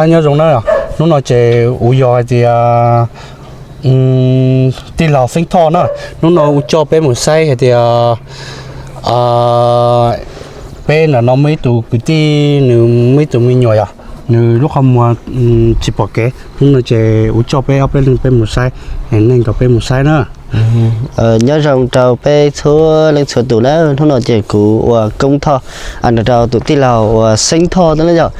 Nyob zoo na, hnub no ces kuv yog hais tias tij laug Xeeb Thoj na, hnub no kuv coj peb mus saib hais tias peb ntawm no muaj ib tug kwv tij, nws muaj ib tug me nyuam yom, nws lub qhov muag tsis pom kev, hnub no ces kuv coj peb ob peb leeg peb mus saib, neeg nkaus peb mus saib na. Nyob zoo rau peb txhua leej txhua tus na, hnub no ces kuv ua koob thoj nrog rau tus tij laug uas Xeeb Thoj na yom.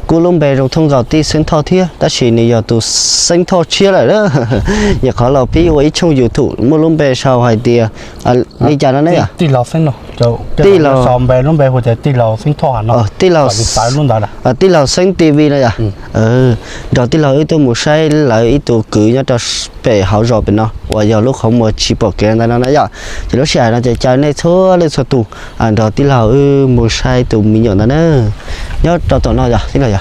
Kuj lub npe zoo thooj nkaus tij Xeeb Thoj thiab, tab sis nws yog tus Xeeb Thoj tshiab lawm. Nyuam qhuav los pib ua ib tshooj YouTube muaj lub npe sau hais tias li cas no ne yom? Tij laug, tij laug Xeeb TV no yom. Nrog tij laug wb tuaj mus saib lawv ib tug kwv nyob rau pem hauv zos pem no uas yog lub qhov muag tsis pom kev ntawd no na yom. Ces lub sij hawm no ces caw nej txhua leej txhua tus nrog tij laug wb mus saib tus me nyuam ntawd na. Nyob rau tom no yog tij laug yog.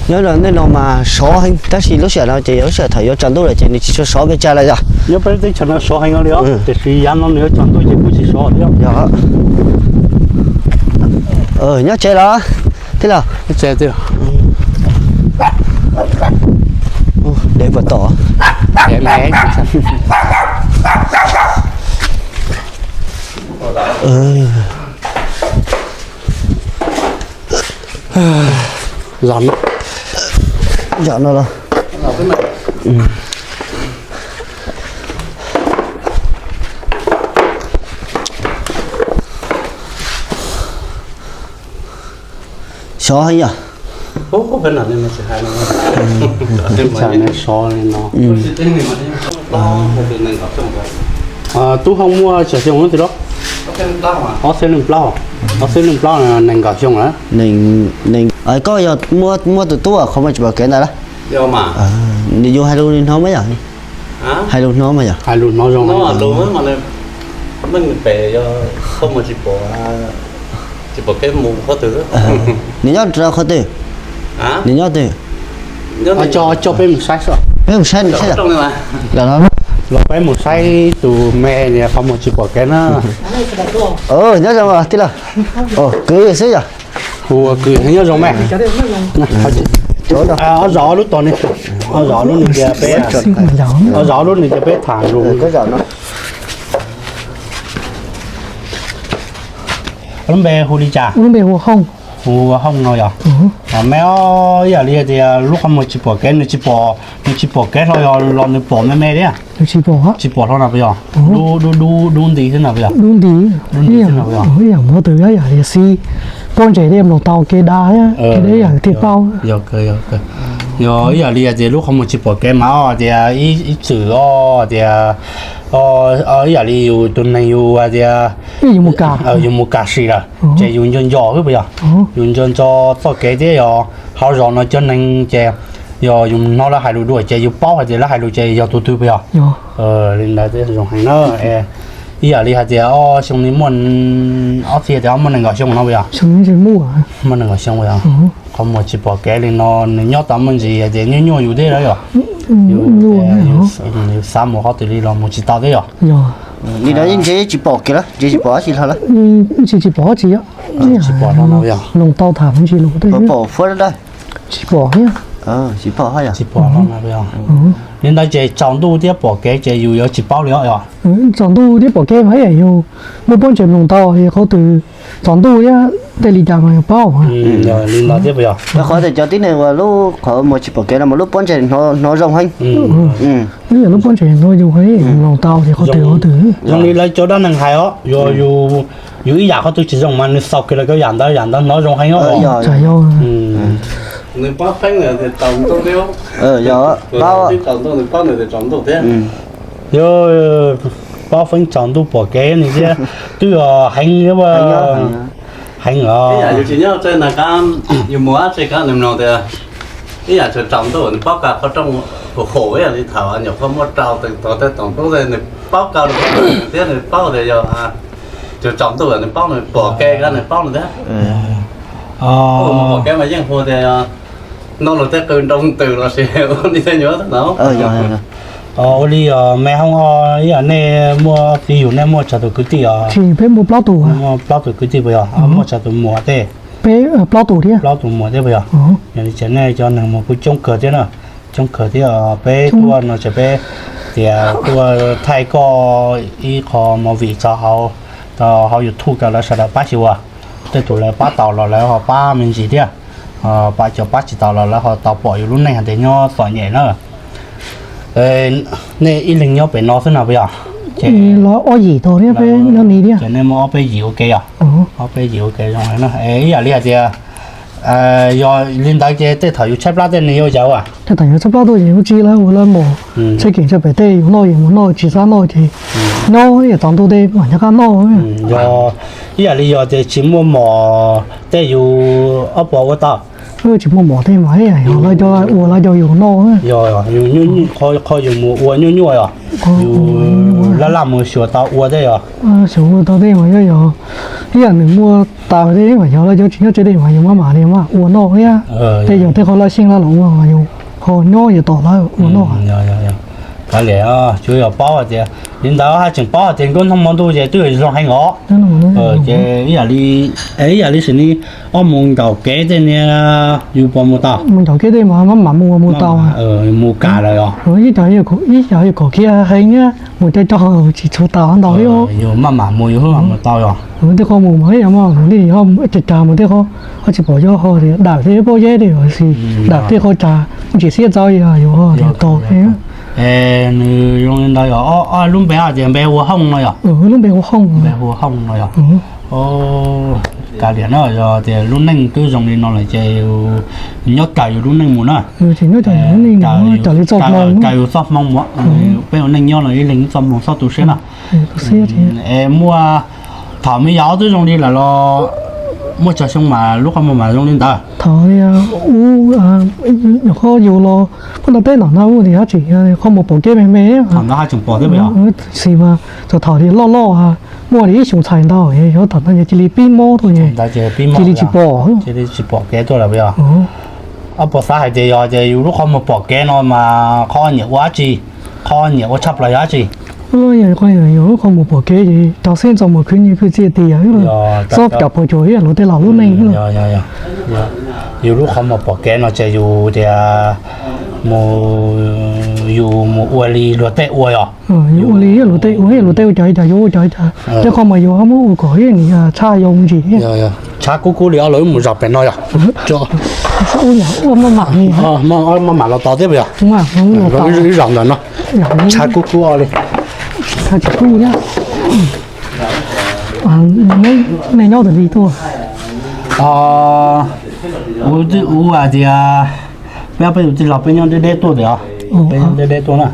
Nyob rau ntawm no mas sov heev, tab sis lub sij hawm no ces yog lub sij hawm thaum yuav tsaus ntuj lawm ces nws tsis tshua sov pes tsawg lawm yog. Nyob peb teb chaws no sov heev li os, tiam sis yav no nws yuav tsaus ntuj ces kuj tsis sov thiab. Yog. Nyob tsev los tij laug? Dev puas tom? Zos no los. Sov heev yom. Sov li no. Tub Hoob muaj tsawg xyoo no twb los? Ob txhiab leej plaub, ob txhiab leej plaub, nees nkaum xyoo lawm. Koj yog muaj tus tub qhov muag tsis pom kev ntawd lawm? Nws yus hais lus hnov mas yom? Hais lus hnov mas yom? Hais lus hnov zoo. Nws nyob rau qhov twg? Nws nyob twg? Coj peb mus saib, peb mus saib nws saib. Los peb mus saib tus me niag qhov muag tsis pom kev na. Nyob zoo tij laug. Kwv xwb yom. Hu ua kwv nyob zoo me. Ob zos ob lub tos ne, ob zos ob lub nws tias peb, ob zos ob lub nws tias peb tham lus. Lub npe hu li cas? Hu ua Hoob no yog? Me, ib yam li tias lub qhov muag tsis pom kev, nws tsis pom, nws tsis pom kev hlo yog los nws pom me me thiab? Tsis pom hlo no puas yog? Dub dub dub nti xwb no puas yog? Dub nti, ib yam npaum twg ib yam li xib pob ntseg thiaj mloog tau kev dab, kev dab ib yam thiaj paub. Yog ib yam li tias lub qhov muag tsis pom kev mas tias ib txwm os tias ib yam li yus tus neeg yus tias yus mus kam sim lawm ces yus nco nco xwb puas yog? Yus nco nco txoj kev thiab yog hauv zos no cov neeg ces yog yus hnov lawv hais lus dua ces yus paub hais tias lawv hais lus ces yog tus twg puas yog? Li ntawd thiaj zoo heev na. Ib yam li hais tias ob xyoo li muaj, ob txhiab tias muaj nees nkaum xyoo no puas yog? Muaj nees nkaum xyoo puas yog? Qhov muag tsis pom kev li no nws nyob tau muaj ntsis hais tias nyuaj nyuaj yus thiab los yog? Yus xav mus qhov twg li los mus tsis tau thiab yog? Li no yeej ntse tsis pom kev lawm, ntse tsis pom dab tsi hlo lawm. Tsis pom hlo no yog? Mloog tau tham ntsis los pom fuab dawb. Tsis pom thiab. Tsis pom hlo no yog? Li ntawd ces tsaus ntuj thiab pom kev ces yus yuav tsis paub li os yog? Tsaus ntuj thiab pom kev mas ib yam yus muaj pob ntseg mloog tau qhov twg, tsaus ntuj thiab tej li cas mas yus paub. Li ntawd thiab puas yog? Rau qhov tias cov tib neeg uas lub qhov muag tsis pom kev no mas lub pob ntseg hnov zoo heev. Ib yam lub pob ntseg hnov zoo heev, mloog tau tias qhov twg qhov twg. Zoo li lawv cov dab neeg hais os, yus ib yam qhov twg tsis zoo mas nws xaus kiag lawv cov yam ntawd, yam ntawd hnov zoo heev os. Tsis yog. Nws paub feeb tsaus ntuj thiab. Yog, paub feeb tsaus ntuj pom kev nws thiab twb yog heev thiab. Heev os. Yus tsis nyob tsev na, yus mus dab tsi kab nws mloog tias ib yam tsaus ntuj nws paub kag qhov rooj hum hum ib yam li thaum nyuam qhuav muab rau tog tej tsaus ntuj nws paub kag thiab nws paub tias yog tsaus ntuj nws paub, nws pom kev kab nws paub nws thiab. Pom kev mas yeej hu tias noj luag tej qw nroo ntws los sis ua li tej nyuam no. Ua li os me hoob, ib yam nej muaj tij yus nej muaj tsawg tus kwv tij os? Tsis, peb muaj plaub tus. Muaj plaub tus kwv tij puas yog? Muaj tsawg tus muam tej? Peb plaub tus thiab. Plaub tus muam thiab puas yog? Yog li ces nej cov neeg muam kuj coob kawg thiab na. Coob kawg thiab. Peb tuaj no ces peb tias tuaj thaij koj ib qho movie tso hauv, hauv YouTube rau lawv sawv daws pab xyuas. Tej tus lawv pab tau los lawv ho pab me ntsis thiab, pab cov pab tsis tau los lawv ho tau pom yus lub neej hais tias nyob txom nyem na. Nej ib leeg nyob pem no xwb no puas yog? Ces ob yim tau thiab, peb nyob ni thiab. Ces nej muaj ob peb yim ua ke yog? Ob peb yim ua ke zoo na. Ib yam li hais tias yog li ntawd ces tej thaum yus tshaib plab tej nws yuav ua cas? Tej thaum yus tshaib plab tuaj ces ua tsi lawv ua lawv mus tsheb keem tsawg pem tej yus noj yus mus noj tsis xav noj ces nyob ib yam tsaus ntuj tej mam nyob qab noj. Yog ib yam li yog tias tsis muaj mom tej yus ob puas ua tau? Tsis muaj mom tej mas yog lawv cov ua lawv cov yus noj. Yog, qhov yus mus ua nyuaj nyuaj os, yus laj laj mus xyuas tau ua tej yog. Xyuas ua tau tej mas yog, yog ib yam nws muaj tau tej mas yog lawv cov tsis nyob tsev tej mas yus maj mam li maj ua noj thiab. Tej yog tej qhov laj xyeej laj los ua mas yus ho nyob yus tos lawv ua noj. Kav liam, tsuas yog paub hais tias li ntawd haj tseem paub hais tias nkauj ntoog hmo ntuj ces twb zoo heev os. Ces ib yam li, ib yam li sim neej ob moos nkaum kev tej niag yus puas mus tau? Moos nkaum kev tej mas maj mam mus mus tau. Mus kam lawm os. Ib, ib yam yus kom kiag heev thiab mus cov rog tsis tshua tas ntau li. Yus maj mam mus yus mam mus tau yog. Tej qhov mus mas ib yam maj mam mus li, cas cas mus tej qhov ho tsis pom cov ho dawm tej pob zeb tej, dawm tej qhov cas ntsis xiab txau yus ho tau. Nws zoo li ntawd yog, ob lub npe hais tias npe hu ua Hooj no yog? Lub npe hu ua Hooj. Npe hu ua Hooj no yog? Kav liam na, yog tias lub neej twb zoo li no lawm ces nyob kawm yus lub neej mus na. Kawm yus txoj hmoo, peb ua neej nyob los ib leeg txoj hmoo txhob tu siab na. Es muaj, thaum me yog ob tug zoo li lawm los muaj tsawg xyoo mas lub qhov muag mas zoo li ntawd? Thaum ub, nyuam qhuav yus los pab nta teb ntawm no ua tias haj tseem qhov muag pom kev me me. Thaum ntawd haj tseem pom thiab puas yog? Xis mas txog thaum tias loj loj muaj li ib xyoos txhais ntau, yog thaum ntawd cia li pib mob tuaj, cia li tsis pom, cia li tsis pom kev tuaj lawm puas yog? Ob puas xav hais tias yog tias yus lub qhov muag pom kev no mas qhov nyiam ua dab tsi, qhov nyiam ua tshaj plaws yog dab tsi? Yog qhov, yog lub qhov muag pom kev ces rau siab ntxov mus khwv nyiaj khwv txiaj tias txhob cov puas cuag ib yam luag tej laus lub neej. Yus lub qhov muag pom kev no ces yus tias mus, yus mus ua li luag tej ua yog? Yus ua li luag tej ua, luag tej ua cas cas yus ua cas cas, tej qhov mas yus ho muab ua kom ib nim tshaj yus ntsis. Tshav kub kub li ob los wb mus zaum pem no yog? Maj mam los tau thiab puas yog? Ib zaum ntawm no tshav kub kub li. Nej nyob twg li tuaj? Ua tias peb, peb tus tij laug peb nyob deb deb tuaj tias, peb nyob deb deb tuaj na.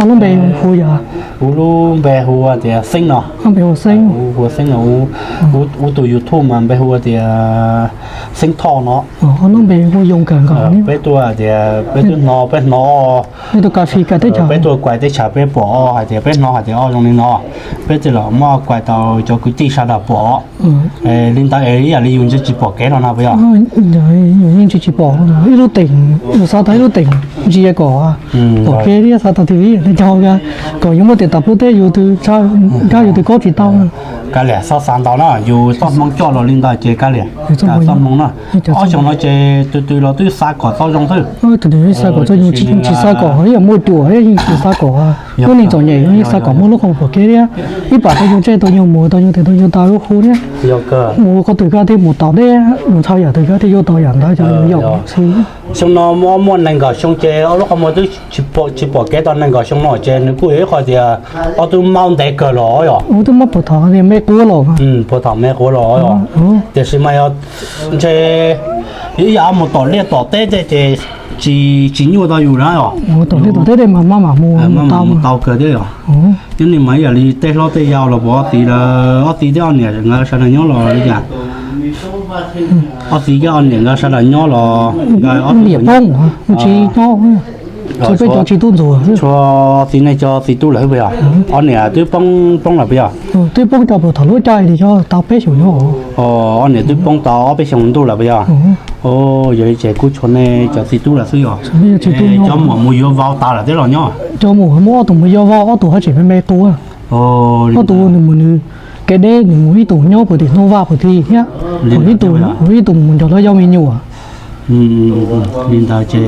Ob lub npe hu yog? Kuv lub npe hu tias Xeeb no. Hu Xeeb no. Kuv tus YouTube mas npe hu tias Xeeb Thoj no. Ob lub npe hu yoo kawg nkaus. Peb tuaj tias peb twb hnov, peb hnov, peb tuaj kuais teb chaws peb pom hais tias, peb hnov hais tias ob zoo li no, peb thiaj los muab kuais tau cov kwv tij sawv daws pom. Li ntawd es ib yam li yus ntsia tsis pom kev no na puas yog? Yeej ntsia tsis pom, ib lub teem, yus xav tau ib lub teem ntsia kom pom kev thiab xav tau TV tej cog kom yus muaj tias tas pub teb yus tus, nkag yus tus kob tsis tau. Kav liam, txhob xav ntau na, yus txoj hmoo coj los li ntawd ces kav liam, txoj hmoo na. Ob xyoo no ces tus twg los twb xav kom txoj zoo xwb. Tus twg xav kom txoj zoo, tsis xav kom ib yam muaj cuam thiab yeej tsis xav kom lub neej txom nyem, yeej xav kom muaj lub qhov pom kev thiab ib pam tau yus ntsej tau yus muag tau yus tes tau yus taw lub hu thiab. Mus qhov twg koj thiaj mus tau deb, mus txhua yam twg koj thiaj yuav tau yam ntawd, cov yus yaum xwb. Xyoo no muaj nees nkaum xyoo ces ob lub qhov muag twb tsis pom kev tau nees nkaum xyoo no ces nws kuj yog ib qho tias ob tug maub ntev kawg los yog? Twb maub puag thaum me quav los. Puag thaum me quav los yog? Tiam sis mas yog ntshe ib yam mus tom liaj tom teb tej ces tsis, tsis nyuaj tau yus na yog? Tom liaj tom teb tej mas maj mam mus, maj mam mus tau kawg thiab yog? Nyob ni mas ib yam li tej hlob tej yau los puas ob txiv, ob txiv thiab ob niam nkawd sawv daws nyob los li cas? Ob txiv thiab ob niam nkawd sawv daws nyob los nkawd ob txiv poob, tsis nyob. Peb cov txiv tub ntxuag, txhua txiv nej cov txiv tub lawm xwb puas yog? Ob niam twb poob poob lawm puas yog? Twb poob tau puag thaum lub caij li yog tau peb xyoos no. Ob niam twb poob tau ob peb xyoos ntuj lawm puas yog? Yog li ces kuj tshuav nej cov txiv tub lawm xwb yog? Cov muam mus yuav vauv tas lawm thiab los nyob? Cov muam muaj ob tug mus yuav vauv, ob tug haj tseem me me tua. Ob tug nws mus nws kev deb, nws mus ib tug nyob puag tim Hnub Vaj puag tim thiab, ib tug mus nrog lawv yau me nyuam. Li ntawd ces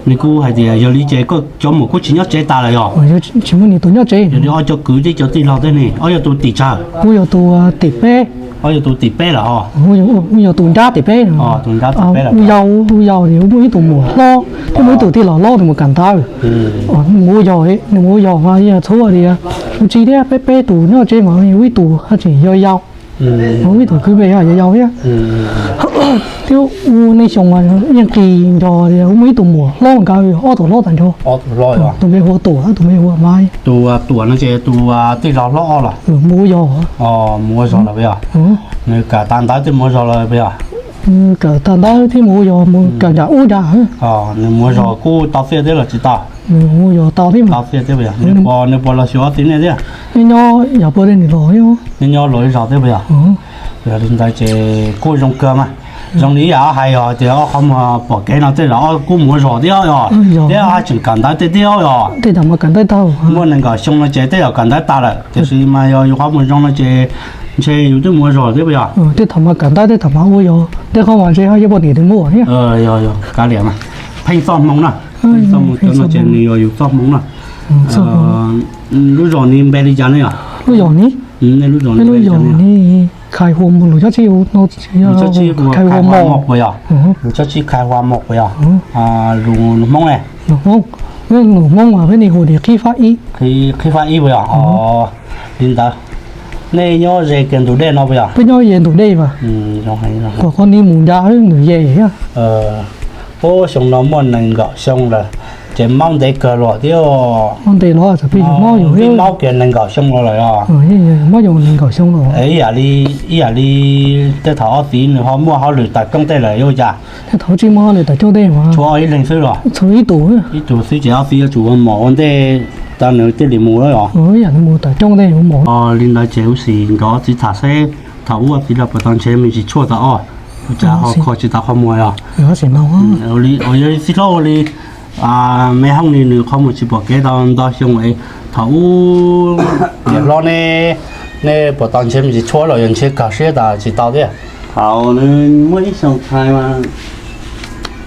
nws kuj hais tias yog li ces koj cov muam kuj tsis nyob tsev tas lawm yog? Tsis muaj nws tus nyob tsev. Yog li ob cov kwv thiab cov tij laug thiab ne, ob yog tus tim tsawg? Kuv yog tus tim peb. Ob yog tus tim peb lawm os? Kuv yog tus nrab tim peb. Tus nrab tim peb lawm. Kuv yau, kuv yau li muaj ib tug muam hlob thiab muaj ib tug tij laug hlob nws mus kawm ntawv. Nws mus ua yog, nws mus ua yog mas yog txhua li kuv txiv thiab peb peb tus nyob tsev mas yog ib tug haj tseem yau yau, ib tug kwv peb yau yau thiab. Thiab ua nej xyoo mas yeej qis nrog li muaj ib tug muam hlob nkawd ob tug hlob tas nrho. Tus npe hu ua Tuam, tus npe hu ua Maiv. Tus Tuam no ces tus tij laug hlob los? Mus ua yog. Mus ua zog lawm puas yog? Nws kawm tas ntawv thiaj mus ua zog lawm puas yog? Kawm tas ntawv thiaj mus ua yog, mus kawm nram ub nrad. Nws mus ua zog kuj tau txiaj thiab los tsis tau? Mus ua yog tau thiab. Tau txiaj thiab puas yog? Nws puas los xyuas ob txiv nej thiab? Nyob yog puas li nws los thiab. Nyob nyob los ib zog thiab puas yog? Yog li ntawd ces kuj zoo kawg mas. Zoo li ib yam hais yog tias ob qhov muag pom kev no tej zaum ob kuj mus ua zog thiab yog? Thiab haj tseem kawm ntawv tej thiab yog? Tej thaum mas kawm ntawv tag, muaj nees nkaum xyoo no ces tej zaum kawm ntawv tas lawm, tiam sis mas yog yus qhov muag zoo no ces ntshe yus twb mus ua zog thiab puas yog? Tej thaum mas kawm ntawv tej thaum mas ua yog, tej qhov mas ntshe ho yuav poj niam tus muaj thiab. Yog yog, kav liam mas. Pheej txoj hmoo na. Pheej txoj hmoo, cov no ces nws yog yus txoj hmoo na. Lub zos ni npe li cas ne yog? Lub zos ni, nej lub zos ni, Khai Hua Mos, lus Chab Tsib, Khai Hua Mos puas yog? Lus Chab Tsib Khai Hua Mos puas yog? Lus Hmoob ne? Lus Hmoob, lus Hmoob mas peb ne hu tias Qhib Fab Ib. Qhib Fab Ib puas yog? Li ntawd, nej nyob ze kiag ntug dej no puas yog? Peb nyob ze ntug dej mas. Kom qhov ni mus nrad ntug ye thiab. Ub, xyoo no muaj nees nkaum xyoo lawm, ces maub ntev kawg los thiab. Maub ntev los, maub kiag nees nkaum xyoo los lawm os. Ib yam li, ib yam li tej thaum ob txiv nws ho muaj hauj lwm tawm rooj tej lawm yuav ua cas? Tej thaum tsis muaj hauj lwm tawm rooj tej, tshuav ib leeg xwb los? Tshuav ib tug. Ib tug xwb ces ob txiv yuav tsum ua mov ua ntej tau nws thiaj li mus lawm os. Ib yam li mus tawm rooj tej ua mov. Li ntawd ces ua si nrov txiv tham seb thaum ub ob txiv los puas tau nrhiav me ntsis tshuaj tau os, ua cas ho kho tsis tau qhov muag os. Yog li txiv hlob ua li, me hoob ni nws qhov muag tsis pom kev tau ntau xyoo es thaum ub niam hlob ne, nej puas tau nrhiav me ntsis tshuaj los yog nrhiav kawg siab tas tsis tau thiab? Thaum nws muaj ib xyoo txhais mas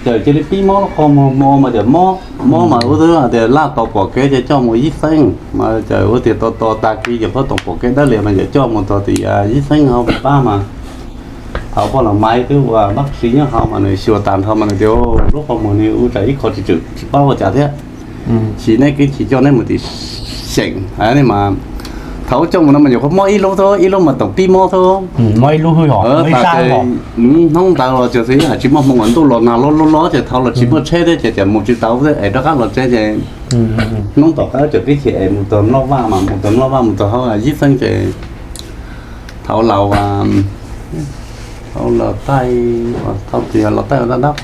txawm cia li pib mob lub qhov muag hmo mas txawm mob, mob mas ua twb hais tias laj tau pom kev ces coj mus yib xeeb mas txawm ua tias tos tos tag kis ces qhuav tau pom kev dawb lias mas txawm coj mus tog tias yib xeeb hauv pab mas thaum poj los Maiv twb ua bác sĩ nyob hauv mas nws xyuas tag nrho mas nws tias lub qhov muag nws ua tsam ib qho tsis tswm tsis paub ua cas thiab. Sim nej keeb sim coj nej mus tim xyeem mas thaum ub coj mus no mas nyuam qhuav mob ib lub xwb, ib lub mas thaum pib mob xwb. Mob ib lub xwb os. Hnub ntawd los txawm xwb hais tsis muaj hmoo, ntuj los nag loj loj loj ces thaum los tsis muaj tsheb thiab ces mus tsis tau es rov qab los tsev ces hnub tom qab txawm pib chim es mus txog Nplog Vaj mas mus txog Nplog Vaj mus txog hauv yib xeeb ces thaum laus, thaum laus taij, thaum twg los taij ua dab dab,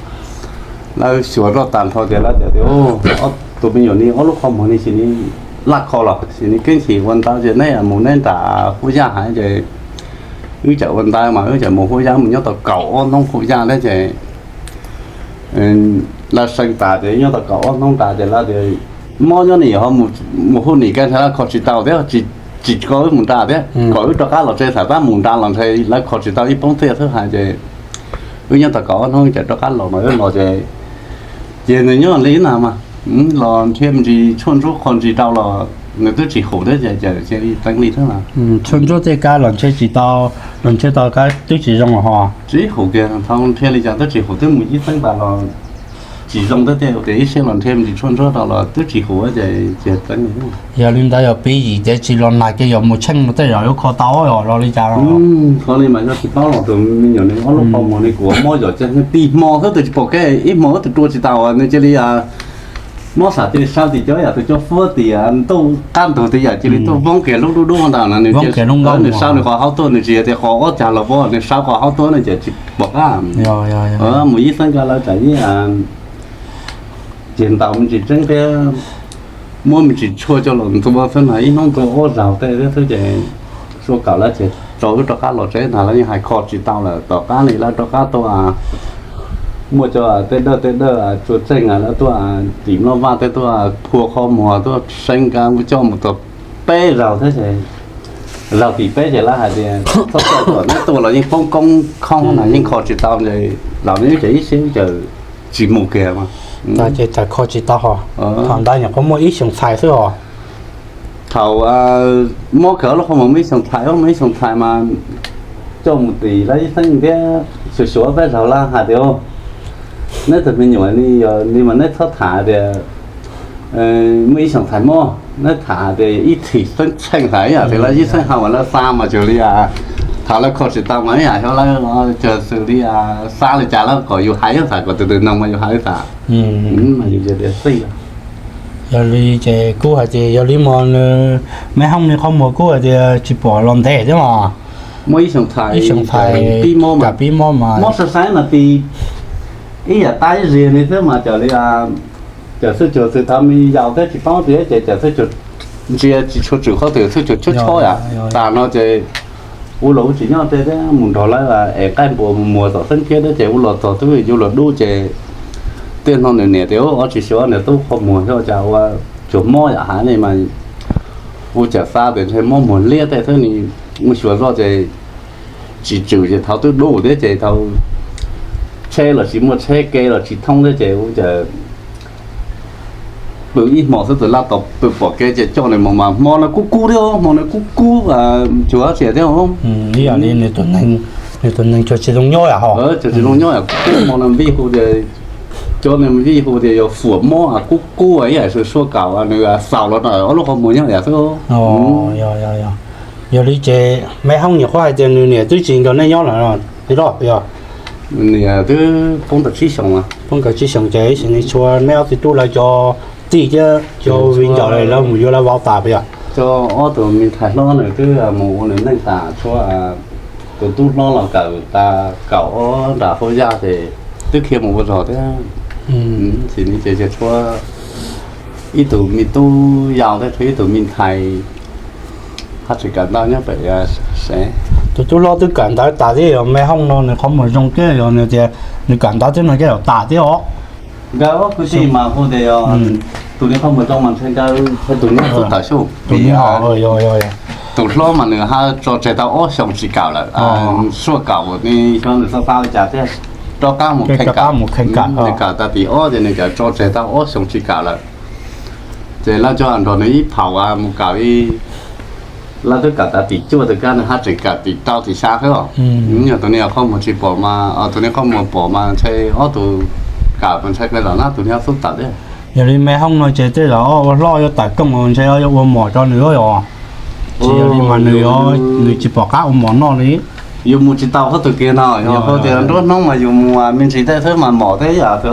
lawv xyuas rau tag nrho ces lawv tias ob tug me nyuam ni ob lub qhov muag ni sim ni laj kho los sim ni keeb sim ua ntawd ces neb mus neb nram Huab Yaj hais ces wb txawm ua ntawd mas wb txawm mus Huab Yaj mus nyob tau kaum ob hnub Huab Yaj thiab ces lawv seev tas ces nyob tau kaum ob hnub nrad ces lawv tias mob nyob ni ho mus hu nim kiag ntshai lawv kho tsis tau thiab, tsis kom wb mus nrad thiab kom wb rov qab los tsev, thaum tab mus nrad los ntshai lawv kho tsis tau ib poob txiaj xwb hais ces wb nyob tau kaum ob hnub ces rov qab los mas wb los ces, ces nws nyob li na mas los nrhiav me ntsis tshuaj ntsuab kho ntsis rau los nws twb tsis haum thiab ces cia li teeb li thiab na. Tshuaj ntsuab tej kab los nrhiav tsis tau, los nrhiav tau kab twb tsis zoo los ho. Tsis haum kiag, thaum nrhiav li cas twb tsis haum, twb mus yib xeeb tas los tsis zoo thiab, tej tias ib siab los nrhiav me ntsis tshuaj ntsuab rau los twb tsis haum ces cia teeb li. Yog li ntawd yog piv yim ces tsis los nag kiag yog mus tsheej no tej zaum yuav kho tau los li cas los? Qhov li mas yog tsis paub los tus me nyuam nws ob lub qhov muag nws kuv mob yog cia pib hmo xwb tus tsis pom kev, ib hmo tus rua tsis tau nws cia li mob sam cia li sawv tim cov yam tus cov fuab tias ntuj qab ntug tias yam cia li tuaj voob kiag lub dub dub ntawd na, nws sawv nws qhov haub tuaj, nws tsis yog tias qhov ob cag los pab, nws sawv qhov haub tuaj na ces tsis pom qab. Mus yib xeeb ko lawv tsam ib Ces ntaus me ntsis tseeb thiab muab me ntsis tshuaj coj los ntua xwb na, ib hnub ntua ob zaug tej thiab xwb ces sua kawm lawv ces tso wb rov qab los tsev ntag, lawv yeej hais kho tsis tau lawm. Tom qab li lawv rov qab tuaj muaj cov tej dawj tej dawj tsuas tseej lawv tuaj tim Nplog Vaj tej tuaj phua qhov muag tuaj seeb kab coj mus tau peb zaug thiab ces zaug tim peb ces lawv hais tias txhob coj tuaj, neb tuaj los yeej poob koob khoob na, yeej kho tsis tau ces los neb ces ib siab ces tsis mus kiag mas. Ces txawm kho tsis tau hos. Thaum ntawd nyuam qhuav muaj ib xyoos txhais xwb os. Thaum mob kawg lub qhov muag muaj ib xyoos txhais, muaj ib xyoos txhais mas coj mus tim lawv ib xeeb thiab xyuas xyuas peb zaug lawv hais tias neb tus me nyuam li mas neb txhob tham tias muaj ib xyoos txhais mob, neb tham tias ib txhis xeeb txheej hais ib yam tias lawv ib xeeb hais mas lawv xa mas cuag li tham lawv kho tsis tau mas ib yam xyov lawv cog xws li xa li cas lawv kom yus hais ib yam kom tus twg noog mas yus hais ib yam. Yog li ces kuj hais tias yog li mas nws me hoob nws qhov muag kuj hais tias tsis pom los ntev thiab mas. Muaj ib xyoos txhais, ib xyoos txhais pib mob, pib mob mas mob sai sai mas ti ib yam tab ib zig li xwb mas cov li cov xwb cuag xwm thaum me yaus thiab tsis paub tias ces cov xwb cuag ntsia tsis tshua tswm qhov twg, xwb cuag chob chob yam tas no ces ua los ua tsis nyob tej thiab mus nrog lawv es qaij npua mus muag tom xeeb thiab thiab ces ua los txog twb yuav luag dub ces tej no nws niam tias ua tsis xyuas niam tub qhov muag xyov cas ua cuag mob yam hais li mas ua cas xav tias ntshe mob muag liab tej xwb ni, ua xyuas zoj ces tsis tswm ces thaum twb dub thiab ces thaum tsheb los tsis muaj, tsheb kev los tsis thoob thiab ces ua cas pw ib hmo xwb tus laj tos pw pom kev ces coj nws mus mas hmo no kub kub thiab, hmo no kub kub cuag tsiam thiab. Ib yam li nws tus neeg cuag tsis zoo nyob yam ho, cuag tsis zoo nyob yam kub kub hmo no vij hu tias, cov nws vij hu tias yog fuam mob kub kub ib yam sua kawm nws xaus los ob lub qhov muag nyob yam xwb. Yog li ces me hoob nyuam qhuav hais tias nws niam twb tsis nrog nej nyob lawm tij laug puas yog? Niam twb poob tau tsib xyoos, poob tau tsib xyoos ces ib sim neej tshuav neb ob txiv tub lawv cov tij thiab cov viv ncaus lawv mus yuav lawv vauv tas puas yog? Cov ob tug me ntxhais hlob nws twb mus ua nws neej tas, tshuav tus tub hlob los kawm tas kaum ob nram hauv yaj ces twb khiav mus ua zog thiab. Sim neej ces tshuav ib tug me tub yau thiab tshuav ib tug me ntxhais haj tseem kawm ntawv nyob pem. Tus tub hlob twb kawm ntawv tas thiab, yog me hoob no nws qhov muag zoo thiab, yog nws tias nws kawm ntawv thiab no thiaj yuav tas thiab os. Nkawd ob kwv tij mas hu tias yog tus niag qhov muag zoo mas ntshe nkawd ntshe tus niag xub tawm xyuj, tus niag tus hlob mas nws haj tso tseg tau ob xyoos tsis kawm lawm, suaj kawm ne xyov nws xav xav li cas thiaj rov qab mus kheej kawm. Nws kawm tas tim ob ces nws kawm tso tseg tau ob xyoos tsis kawm lawm. Ces lawv coj nrog nws ib phaum mus kawm ib, lawv twb kawm tas tim cuaj tus kab nws haj tseem kawm tim rau tim xya xwb os. Yog tus niag qhov muag tsis pom mas, tus niag qhov muag pom mas ntshe ob tug kawm mas ntshe kawg zaum na tus niag xub tawm thiab. Yog li me hoob no ces tej zaum ua hlob yuav tawm kooj ntshe yuav ua mom rau nws os. Tsis yog li mas nws, nws tsis pom qab ua mom noj li. Yus mus tsis tau qhov twg kiag no, yog tias nruab hnub mas yus mus me ntsis tej xwb mas mom thiab yam tus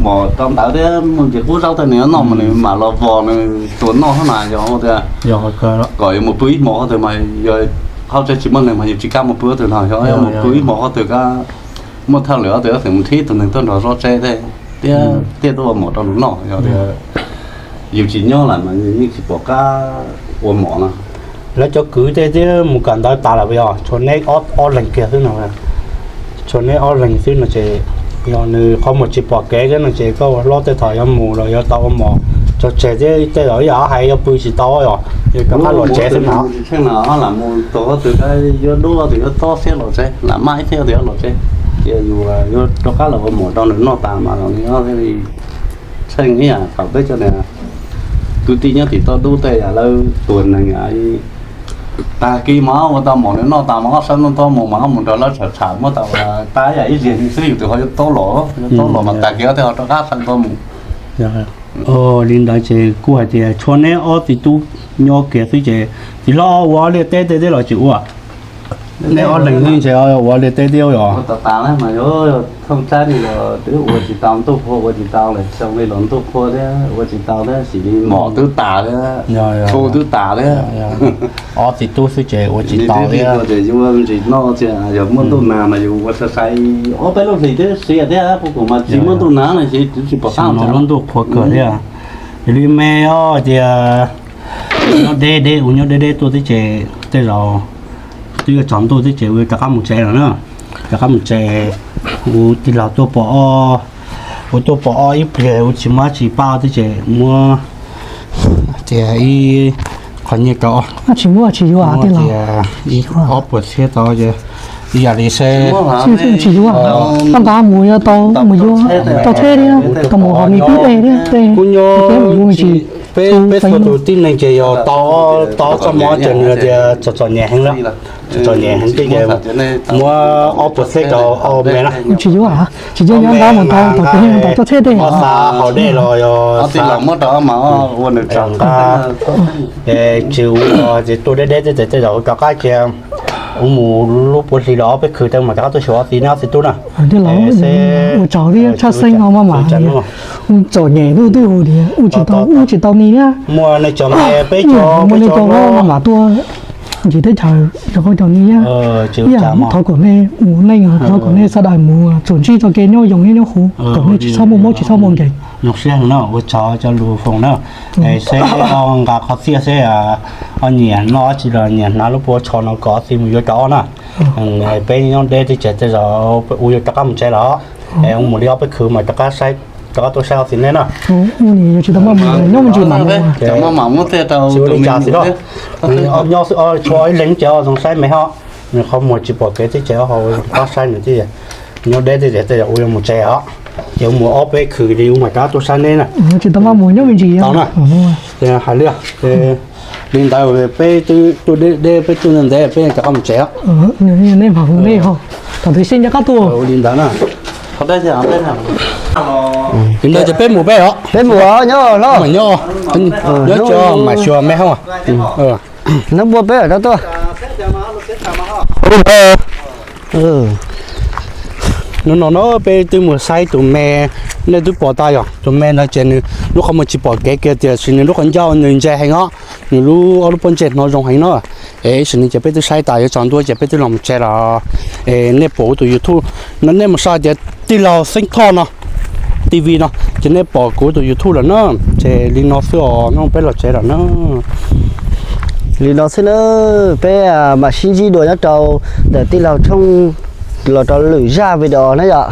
mom rau ntawd thiab mus ntsis qub zaub tej nws yuav noj mas nws mam los vos nws tua noj xwb mas yog tias kom yus mus pw ib hmos qhov twg mas yog hauv tsev tsis muaj neeg mas yus tsis kam mus pw qhov twg no, yog mus pw ib hmos qhov twg muaj thawj lwm qhov twg xeem mus nrhiav tus neeg tuaj nrog zov tsev thiab, thiaj tuaj ua mom rau nws noj. Yog tias yus tsis nyob lawm mas yeej tsis pom qab ua mom no. Lawv cov kwv tej thiab mus kawm ntawv tas lawm puas yog? Tshuav neb ob leeg kiag xwb no. Tshuav neb ob leeg xwb no ces yog nws qhov muag tsis pom kev thiab no ces koj ua hlob tej thaum yuav mus los yuav tau ua mom tso tseg thiab tej zaum ib yam hais yuav pw tsis tau yog, yog rov qab los tsev xwb na. Tseeb na, lam mus tau qhov twg yuav dub qhov twg yuav tob siab los tsev, lam maj ib thiab qhov twg yuav los tsev, cia yus yuav rov qab los ua mom rau nws noj tas mas los nws thiaj li tsheej ib yam thaum peb cov niag kwv tij nyob tim toj dub tej yam lawv tuag neeg tag kis mas ua tau mom nws noj tas mas ob sawv noj tau mus mas ob mus nrog lawv tsham tsham muab tau tas yam ib zig xwb yus tus ho yuav tob los, yuav tob los mas tag kis ob tej ho rov qab sawv tau mus. Li ntawd ces kuj hais tias tshuav neb ob txiv tub nyob kiag xwb ces txiv hlob ua liaj teb tej thiab los tsis ua? Nej ob leeg li ntshe ua li teb thiab yog? Ua tas tas na mas yog thooj tsab li los twb ua tsis tau, ntuj qhua ua tsis tau lawm, xyoo li los ntuj qhua thiab ua tsis tau thiab, sim li mom twb tas thiab, tshu twb tas thiab. Ob txiv tub xwb ces ua tsis tau thiab. Ces yuav ntsis noj thiab, yog muaj ntuj nag mas yus ua sai sai ob peb lub hlis twb siav thiab, kuv kuv mas tsis muaj ntuj nag no ces twb tsis pom qab no. Lub ntuj qhua kawg thiab. Yog li me os, tias nyob deb deb, ua nyob deb deb tuaj thiab ces tej zaum twb yuav tsaus ntuj thiab ces ua rov qab mus tsev lawm na. Rov qab mus tsev, ua tij laug tuaj pom, ua tuaj pom ob ib pliag ua tsis muaj tsis pab thiab ces muab tias ib qho nyiaj rau, tsis muaj tsis yuav tias ib ob puas txhiab tau ces ib yam li seb tsis yuav, koj nqa mus yuav tau mus yuav tau tsheb thiab tau mus hauv me pib dej thiab tej kuj nyob mus yuav me ntsis. Peb txhua tus tib neeg ces yog tau txoj hmoov ces nws tias txom txom nyem heev lawm, txom txom nyem heev ces muab ob puas txhiab rau ob me na. Tsis yuav, tsis yuav, nqa mus tau tau tau tsheb tej, ob xav haus dej los yog xav muab rau ob mas ua nws tsaug nqa. Ces tsis ua ces tuaj deb deb thiab ces tej zaum rov qab cia ua mus lub puav hlis los ob peb khw tej mas rov qab tuaj xyuas ob txiv neb ob txiv tub na. Ua tsaug thiab tshaj xeeb no maj mam hais tias ua txom nyem lub twb hu tias ua tsis tau ua tsis tau ni thiab. Muaj nej cov me peb cov, muaj nej cov no maj mam tuaj ntsis teb chaws rau qhov cov ni thiab. Ib yam thov kom nej ua neej, thov kom nej sawv daws mus tsuas ntsib txoj kev nyob zoo thiab nyob huv, kom nej tsis txhob muaj mob tsis txhob muaj nkeeg. Zoo siab heev no, ua tsaug cov lus foom na. Seb ob nqa qhov txiaj seb ob nyiam noj dab tsi los nyiam hnav lub puav tsho no kom ob txiv mus yuav rau ob na. Peb nyob deb thiab ces tej zaum ua yuav rov qab mus tsev lawm, ua mus li ob peb khw mas rov qab saib, rov qab tuaj saib ob txiv neb na. Nyob me ntsis mam mus, tsis ua li cas xwb los. Nyob xwb, tshuav ib leeg ces zoo saib me hos, nws qhov muag tsis pom kev thiab ces ho rov qab saib nws thiab. Nyob deb thiab ces tej zaum ua yuav mus tsev os, ces ua mus ob peb khw li ua mas rov qab tuaj saib neb na. Tsis tau maj mus, nyob me ntsis tau na. Hais li, li ntawd peb tuaj deb deb, peb tuaj ntev ntev, peb rov qab mus tsev os. Nej mam hu nej ho, thaum twg seb nco qab tuaj. Ua li ntawd na. Li ntawd ces peb mus peb os. Peb mus os, nyob hlob. Nyob, nyob tso mam xyuas me hos. Hnub npua peb rov tuaj. Hnub no no peb twb mus saib tus me, nej twb pom tas yog tus me ntawd ces nws lub qhov muag tsis pom kev kiag tiam sis nws lub qhov ncauj nws ntse heev os, nws lub ob lub pob ntseg hnov zoo heev no. Es ib sim no ces peb twb saib tas yuav tsaus ntuj ces peb twb los mus tsev los. Es nej pom kuv tus YouTube no nej mus saib tias tij laug Xeeb Thoj no, T V no, ces nej pom kuv tus YouTube lawm na. Ces li no xwb os, no peb los tsev lawm na. Li no xwb na, peb mam sib ntsib dua nyob rau ntawm tij laug Tshooj los rau lwm zaj video na yom.